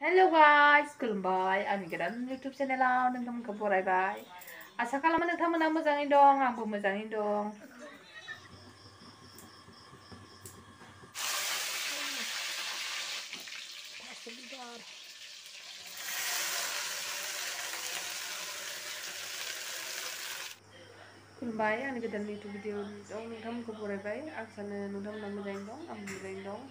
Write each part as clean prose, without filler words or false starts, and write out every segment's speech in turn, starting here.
Hello guys, खुलुमबाय आंनि गोदान YouTube चेनेलाव नोंथांमोनखौ बरायबाय। आसा खालामो नोंथांमोना मोजाङैनो दं, आंबो मोजाङैनो दं। खुलुमबाय आंनि गोदान YouTube भिडिअ नोंथांमोनखौ बरायबाय। आं सानो नोंथांमोना मोजाङैनो दं, आंबो मोजाङैनो दं।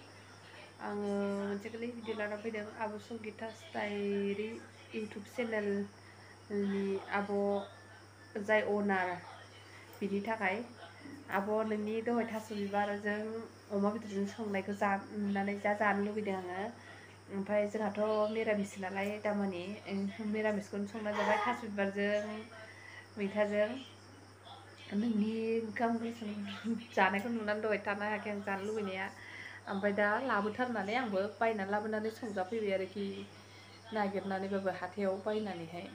आङो मोनसे गोरलै भिडिअ लाना फैदों आब' संगिता डायरी YouTube चेनेलनि आब' जाय अनार बिनि थाखाय। आब' नोंनि दहाय थास' बिबारजों अमा बेदरजों संनायखौ नुनानै जानो लुगैदों आङो। ओमफ्राय जोंहाथ' मिरामिस नालाय दामानि मिरामिसखौनो संना जाबाय थास' बिबारजों मैथाजों। नोंनि ओंखाम जानायखौ नुनानै दहाय थानो हायाखै आं जानो लुबैनाया। ओमफ्राय दा लाबोथारनानै आंबो बायनानै लाबोनानै संजाफैबाय आरोखि, नागिरनानैबाबो हाथायाव बायनानैहाय।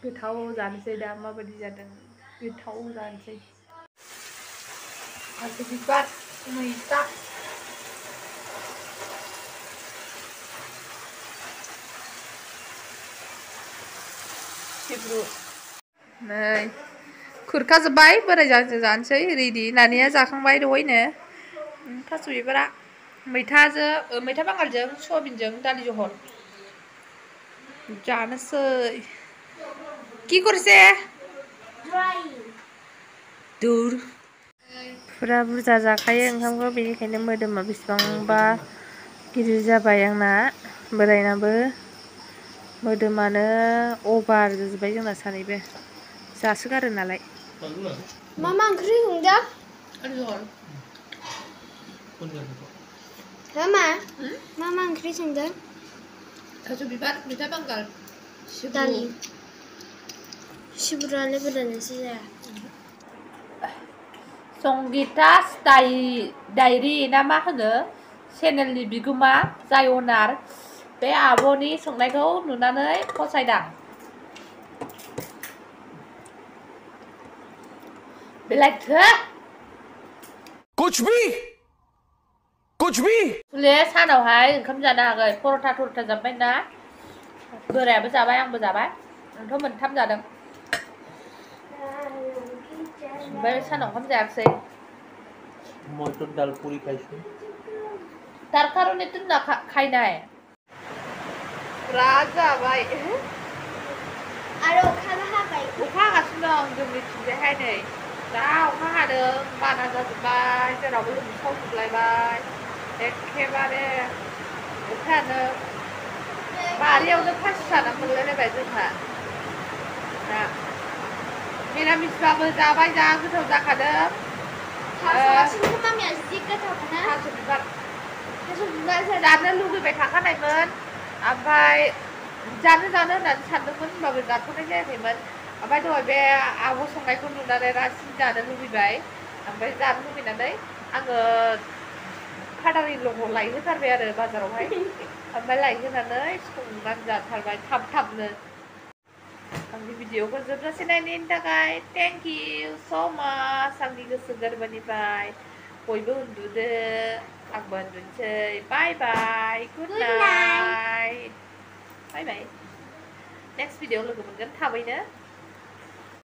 गोथाव जानोसै दा माबायदि जादों, गोथाव जानोसै। थास' बिबार मैथा सिब्रु नै खुरखाजोब्बाय, बोराय जानोसै रेडि। नानिया जाखांबाय दहायनो। थास' बिबारा मैथा बांगालजों सयाबिनजों दालि जहल जानोसै। কি করছে दूर फुरा बुरजा जाखायो ओंखामखौ, बेनिखायनो मोदोमा बेसेबांबा गिदिर जाबाय आंना। बोरायनाबो मोदोमानो अभार जाजोब्बाय जोंना सानैबो, जासोगारो नालाय। मा ओंख्रि संदों? मा ओंख्रि संदों? थास' बिबार मैथा बांगाल दालि। सिब्रुआलाय बोरैसो जाया? संगिता डायरी ना मा होनो चेनेलनि बिगोमा जाय अनार, बे आब'नि संनायखौ नुनानै फसायदां। बेलायथो कुछ भी ले सानावहाय ओंखाम जानो हागोन, पर'था जाबाय ना। बोरायाबो जाबाय, आंबो जाबाय। आंथ' मोनथाम जादों। ओमफ्राय सानाव ओंखाम जायाखिसै। मैं तो दाल पूरी खाइছো। तार कारणे तुमना खायनाय राग जाबाय। आरो अखाबो हाबाय। अखा हागासिनो दं जोंनिथिंजायहाय नै। दा अखा हादों, बाना जाजोब्बाय, जेरावबो लोमसावजोबलायबाय। एखेबारे अखायानो बारियावनो फासि साना मोनलायलायबाय जोंहा। दा मिरामिसबाबो जाबाय, जा गोथाव जाखादों। थास' बिबार जानो लुगैबाय थाखानायमोन, ओमफ्राय जानो होननानै सानदोंमोन, होनबाबो जाथ'नाय जायाखैमोन। ओमफ्राय दहाय बे आब' संनायखौ नुनानै रासिन जानो लुगैबाय। ओमफ्राय जानो लुगैनानै आङो फादार-इन-ल'खौ लायहोथारबाय आरो बाजारावहाय। ओमफ्राय लायहोनानै संनानै जाथारबाय थाब-थाबनो। आंनि भिडिअखौ जोबजासे नायनायनि थाखाय थेंक इउ स' माच आंनि गोसो गोरबोनिफ्राय। बयबो उन्दुदो, आंबो उन्दुनोसै। बाय बाय, गुड नाइट। बाय बाय। नेक्स्ट भिडिअ लोगो मोनगोन थाबैनो।